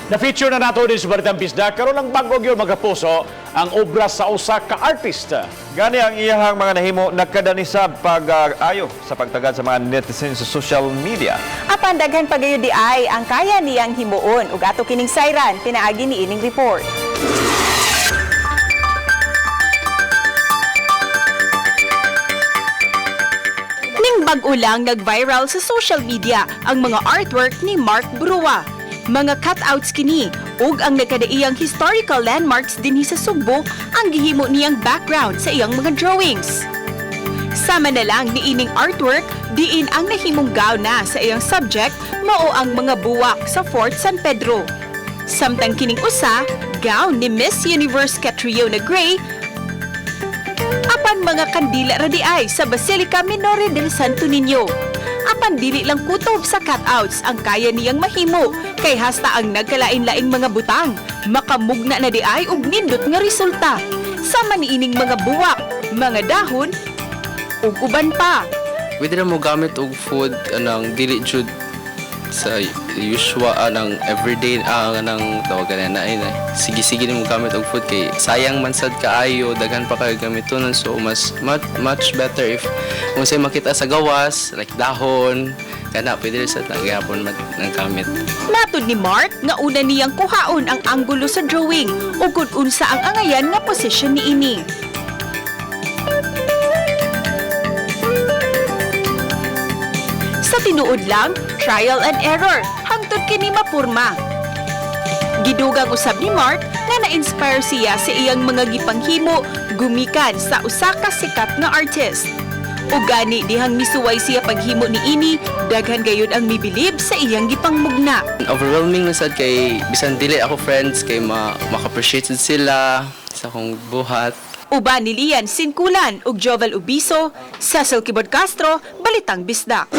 Na-feature na nato din sa Balitang Bisdak, karon lang bag-o gyud, mga kapuso, ang obra sa usa ka artist. Gani ang iyahang mga nahimo nagkadanisab pag-ayo sa pagtagad sa mga netizens sa social media. Apan daghan pa gayud diay ang kaya niyang himuon ug ato kining sayran pinaagi ni ining report. Ning bag-o lang nag-viral sa social media ang mga artwork ni Mark Brua. Mga cutouts kini ug ang nagkadaiyang historical landmarks dinhi sa Sugbo ang gihimo niyang background sa iyang mga drawings. Sama na lang ni ining artwork diin ang nahimong gown na sa iyang subject mao ang mga buwak sa Fort San Pedro. Samtang kining usa, gown ni Miss Universe Catriona Gray apan mga kandila ra di ay sa Basilica Minore del Santo Niño. Apan dili lang kutob sa cutouts ang kaya niyang mahimo kay hasta ang nagkalain-laing mga butang makamugna na di ay og nindot nga resulta. Sama niining mga buwak, mga dahon ug uban pa. Pwede na mo gamit og food anang dili jud sa usual anang everyday anang tawagan na na sige sige mo gamit og food kay sayang man sad kaayo, daghan pa kayo gamitonon, so mas much, much better if kung say makita sa gawas like dahon kana, pwede rin sa gihapon man ng gamit. Matod ni Mark nga una niyang kuhaon ang anggulo sa drawing ug kung unsa ang angayan nga posisyon niini. Sa tinuod lang, trial and error hangtod kini mapurma. Gidugang usab ni Mark nga na-inspire siya sa iyang mga gipanghimo gumikan sa usa ka sikat nga artist. Ug gani dihang misuway siya paghimo niini, daghan gayud ang mibilib sa iyang gipangmugna. Overwhelming na sad kay bisan dili ako friends kay maka-appreciate sad sila sa akong buhat. Uban ni Lian Sinkulan ug Jovel Ubiso, Cecil Kibod Castro, Balitang Bisdak.